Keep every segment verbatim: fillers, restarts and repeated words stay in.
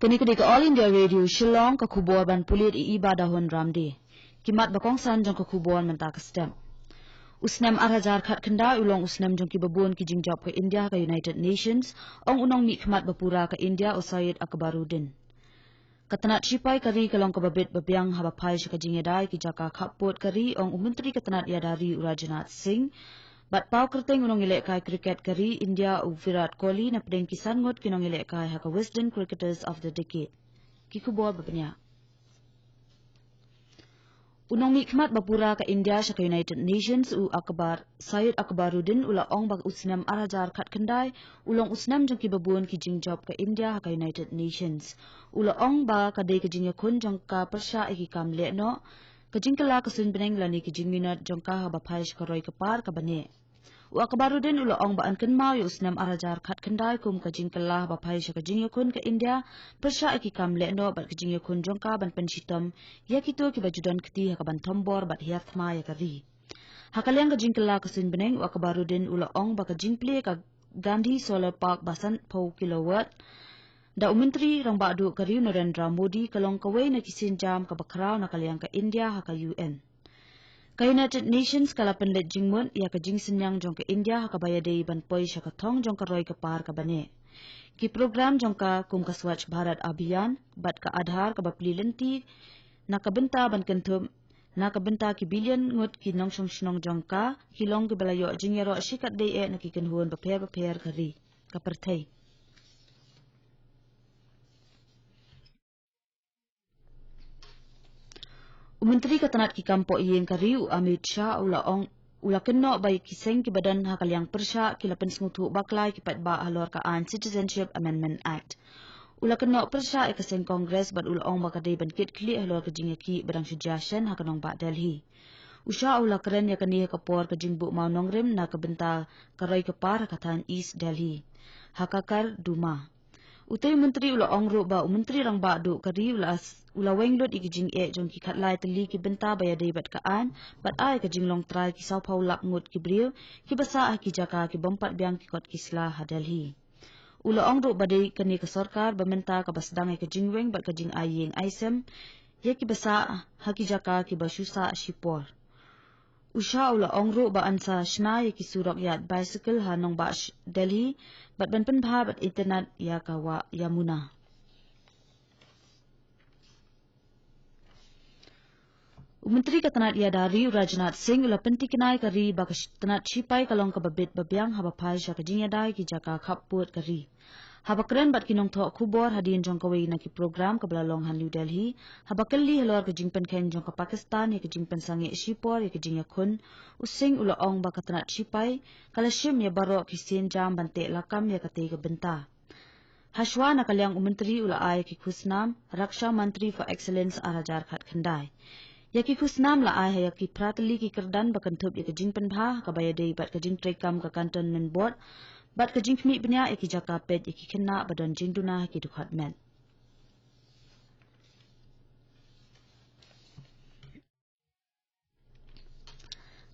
Kane ka dei ka All India Radio Shillong, ka khubor ban pulit i Iba Dahun Ramdi. Ki mat ba kongsan jong ka khubor mynta ka step. U snem ar hajar khatkhyndai u long u snem jong kiba bun ki jingjop ka India ha ka United Nations, ong u nongmihkhmat ba pura ka India u Syed Akbaruddin. Ka tnat shipai ka ri ka long kaba bit ba biang haba phai sha ka jingïadei ki jaka khappud ka ri, ong u Myntri ka tnat ïada ri u Rajnath Singh. Bad paw kyrteng u nongïalehkai cricket ka ri India u Virat Kohli napdeng ki san ngut ki nongïalehkai ha ka Wisden Cricketers of the Decade. Ki khubor ba bniah. U nongmihkhmat ba pura ka India sha ka United Nations u Akbar, Syed Akbaruddin u la ong ba u snem ar hajar khatkhyndai u long u snem jong kiba bun ki jingjop ka India ha ka United Nations. U la ong ba ka dei ka jingïakhun jong ka pyrshah ïa ki kam lehnoh, ka jingkylla ka suiñbneng lane ka jingminot jong ka haba phai sha ka roi ka par kaba neh. U Akbaruddin u la ong ba yn kynmaw ïa u snem ar hajar khatkhyndai kum ka jingkylla ba phai sha ka jingïakhun ka India pyrshah ïa ki kam lehnoh bad ka jingïakhun jong ka ban pynshitom ïa kito kiba ju don kti ha kaban thombor bad hiar thma ïa ka ri. Ha ka liang ka jingkylla ka suiñbneng u Akbaruddin u la ong ba ka jingplie ka Gandhi Solar Park ba sanphew kilowatt da u Myntri Rangbah Duh ka ri u Narendra Modi ka long kawei na ki sienjam kaba khraw na ka liang ka India ha ka U N. Ka United Nations ka la pynleit jingmut ïa ka jingsynñiang jong ka India ha kaba ïadei ban poi sha ka thong jong ka roi ka par kaba neh. Ki program jong ka kum ka Swachh Bharat Abhiyan bad ka Aadhaar kaba plie lynti na ka bynta ban kynthup na ka bynta ki billion ngut ki nongshong shnong jong ka, ki long kiba la ïoh jingïaroh shikatdei eh na ki kynhun bapher bapher ka ri, ka pyrthei. U Myntri ka tnat ki kam poh ïing ka ri u Amit Shah u la ong, u la kynnoh ba ki seng kiba don ha ka liang pyrshah ki la pynsngewthuh bakla ïa ki paidbah halor ka aiñ Citizenship Amendment Act. U la kynnoh pyrshah ïa ka seng Congress bad u la ong ba ka dei ban kit khlieh halor ka jingïakhih ba dang shu jia shen ha ka nongbah Delhi. U Shah u la kren ïa kane ha ka por ka jingbuh mawnongrim na ka bynta ka roi ka par ha ka thaiñ East Delhi ha ka Khadar Duma. Utei u Myntri u la ong ruh ba u Myntri Rangbah Duh ka ri u la, u la weng lut ïa ki jingeh jong ki khatlai tylli ki bynta ba ïadei bad ka aiñ bad ai ka jinglong trai ki sawphew lak ngut ki briew kiba sah ha ki jaka ki bym pat biang ki kot ki sla ha Delhi. U la ong ruh ba dei kane ka sorkar ba mynta kaba sdang ïa ka jingweng bad ka jingai ïing ai sem ïa kiba sah ha ki jaka kiba shu sah shipor. U Shah u la ong ruh ba yn sa shna ïa ki surok ïaid bicycle ha nongbah Delhi bad ban pynbha bad internet ïa ka wah Yamuna. U Myntri ka tnat ïada ri u Rajnath Singh u la pynthikna ïa ka ri ba ka tnat shipai ka long kaba bit ba biang haba phai sha ka jingïadei ki jaka khappud ka ri. Haba kren bad ki nongthoh khubor hadien jong kawei na ki program kaba la long ha New Delhi, haba kylli halor ka jingpynkheiñ jong ka Pakistan ïa ka jingpynsangeh shipor ïa ka jingïakhun, u Singh u la ong ba ka tnat shipai ka la shim ïa baroh ki sienjam ban teh lakam ïa katei ka bynta. Hashwa na ka liang u Myntri u la ai ïa ki khusnam Raksha Mantri for Excellence ar hajar khatkhyndai. Ïa ki khusnam la ai ha ïa ki phra tylli ki kyrdan ba kynthup ïa ka jingpynbha kaba ïadei bad ka jingtreikam ka Cantonment Board bad ka jingkhmih bniah ïa ki jaka peit ïa ki khynnah ba don jingduna ha ki dkhot met.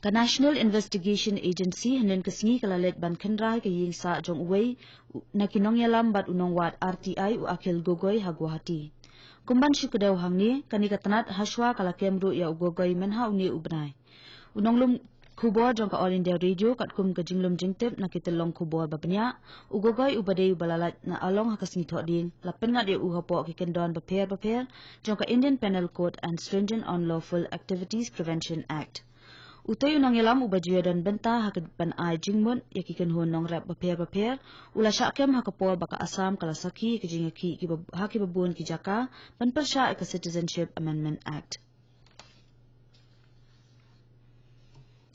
Ka National Investigation Agency hynnin ka sngi ka la leit ban khynra ïa ka ïing sah jong uwei na ki nongïalam bad u nongwad R T I u Akhil Gogoi ha Guwahati. Kumban shu kdew hangne, kane ka tnat hashwa ka la kem ruh ïa u Gogoi mynha une u bnai. U nonglum khubor jong ka All India Radio katkum ka jinglum jingtip na ki tyllong khubor ba bniah, u Gogoi uba dei uba la lait na Along ha ka sngi Thohdieng, la pynngat ïa u hapoh ki kyndon bapher bapher jong ka Indian Penal Code and Stringent Unlawful Activities Prevention Act. Utei u nongïalam uba ju ïadon bynta ha ka ban ai jingmut ïa ki kynhun nongrep bapher bapher u la shah kem ha ka por ba ka Assam ka la sakhi ïa ka jingïakhih kiba, ha kiba bun ki jaka ban pyrshah ïa ka Citizenship Amendment Act.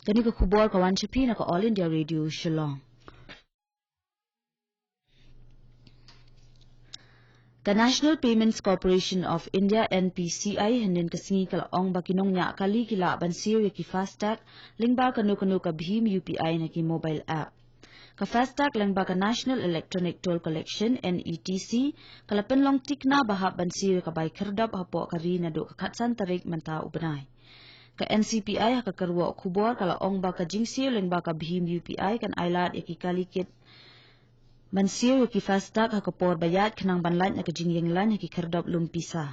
Kane ka khubor ka wan sha phi na ka All India Radio Shillong. Ka National Payments Corporation of India, N P C I, hynnin ka sngi ka la ong ba ki nongñiah kali ki lah ban siew ïa ki FASTag lyngba kano kano ka BHIM U P I na ki mobile app. Ka FASTag lyngba ka National Electronic Toll Collection, N E T C, ka la pynlong thikna ba hap ban siew ïa ka bai khyrdop hapoh ka ri naduh ka khatsan tarik mynta u bnai. Ka N C P I ha ka kyrwoh khubor ka la ong ba ka jingsiew lyngba ka BHIM U P I kan ailad ïa ki kali kit ban siew ïa ki FASTag ha ka por ba ïaid khnang ban lait na ka jingïeng lain ha ki khyrdop lum pisa.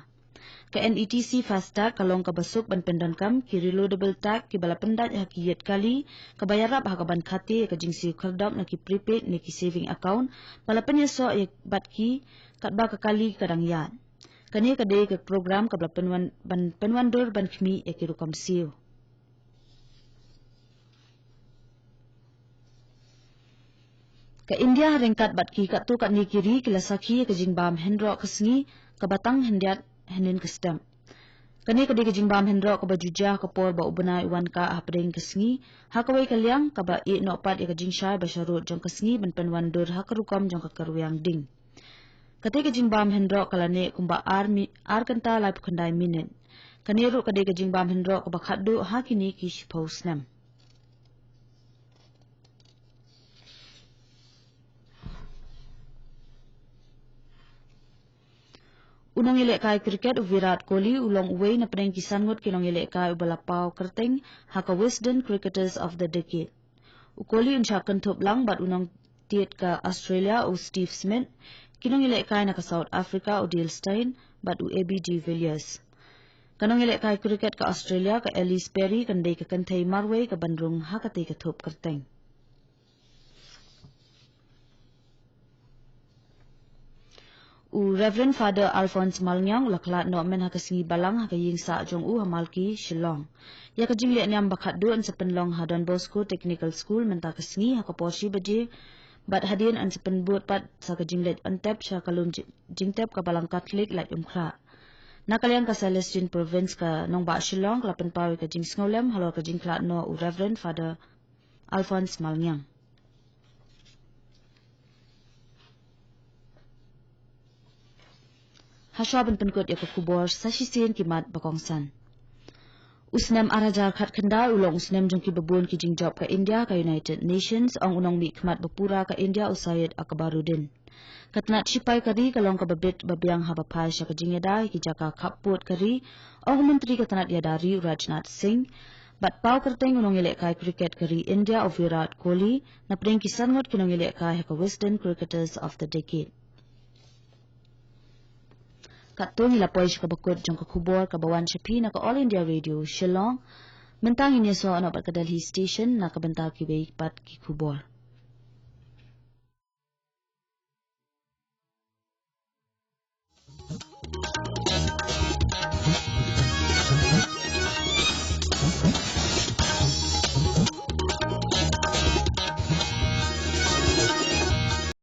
Ka NETC FASTag ka long kaba suk ban pyndonkam ki reloadable tag kiba la pyndait ha ki ïit kali, kaba ïarap ha ka ban khate ïa ka jingsiew khyrdop na ki prepaid ne ki saving account ba la pynïasoh ïa bad ki katba ka kali ka dang ïaid. Kane ka dei ka program kaba la pynwan, ban pynwandur ban khmih ïa ki rukom siew. Ka India ryngkat bad ki katto katne ki ri ki la sakhi ïa ka jingbam hynroh ka sngi kaba tang hyndiat hynnin ka step. Kane ka dei ka jingbam hynroh kaba ju jia ha ka por ba u bnai u wan kah hapdeng ka sngi, ha kawei ka liang kaba ïeh noh pat ïa ka jingshai ba sharud jong ka sngi ban pynwandur ha ka rukom jong ka kyrwiang ding. Kata ka jingbam hynroh ka la neh kumba ar mi, ar kynta laiphew khyndai minit. Kane ruh ka dei ka jingbam hynroh kaba khatduh ha kine ki shiphew snem. U nongïalehkai cricket u Virat Kohli u long uwei na pdeng ki san ngut ki nongïalehkai uba la paw kyrteng ha ka Wisden Cricketers of the Decade. U Kohli un shah kynthup lang bad u nongtied ka Australia u Steve Smith, ki nongïalehkai na ka South Africa u Dale Steyn bad u A B de Villiers. Ka nongïalehkai cricket ka Australia ka Ellyse Perry kan dei ka kynthei marwei ka ban rung ha katei ka thup kyrteng. U Reverend Father Alphonse Malngiang u la khlad noh mynta ha ka sngi Balang ha ka ïing sah jong u ha Malki, Shillong. Ïa ka jingleh niam ba khatduh yn sa pynlong ha Don Bosco Technical School mynta ka sngi ha ka por shi baje, bad hadien yn sa pynbud pat sa ka jingleit on tap sha ka lum ji-, jingtep ka Balang Catholic Laitumkhrah. Na ka liang ka Celestine Province ka nongbah Shillong ka la pynpaw ïa ka jingsngewlem halor ka jingkhlad noh u Reverend Father Alphonse Malngiang. Hashwa ban pynkut ïa ka khubor, sa shisien ki mat ba kongsan. U snem ar hajar khatkhyndai u long u snem jong kiba bun ki jingjop ka India ha ka United Nations, ong u nongmihkhmat ba pura ka India u Syed Akbaruddin. Ka tnat shipai ka ri ka long kaba bit ba biang haba phai sha ka jingïada ïa ki jaka khappud ka ri, ong u Myntri ka tnat ïada ri u Rajnath Singh, bad paw kyrteng u nongïalehkai cricket ka ri India u Virat Kohli na pdeng ki san ngut ki nongïalehkai ha ka Wisden Cricketers of the Decade. Katto ngi la poi sha kaba kut jong ka khubor kaba wan sha phi na ka All India Radio Shillong. Mynta ngin ïasoh noh bad ka Delhi Station na ka bynta kiwei pat ki khubor.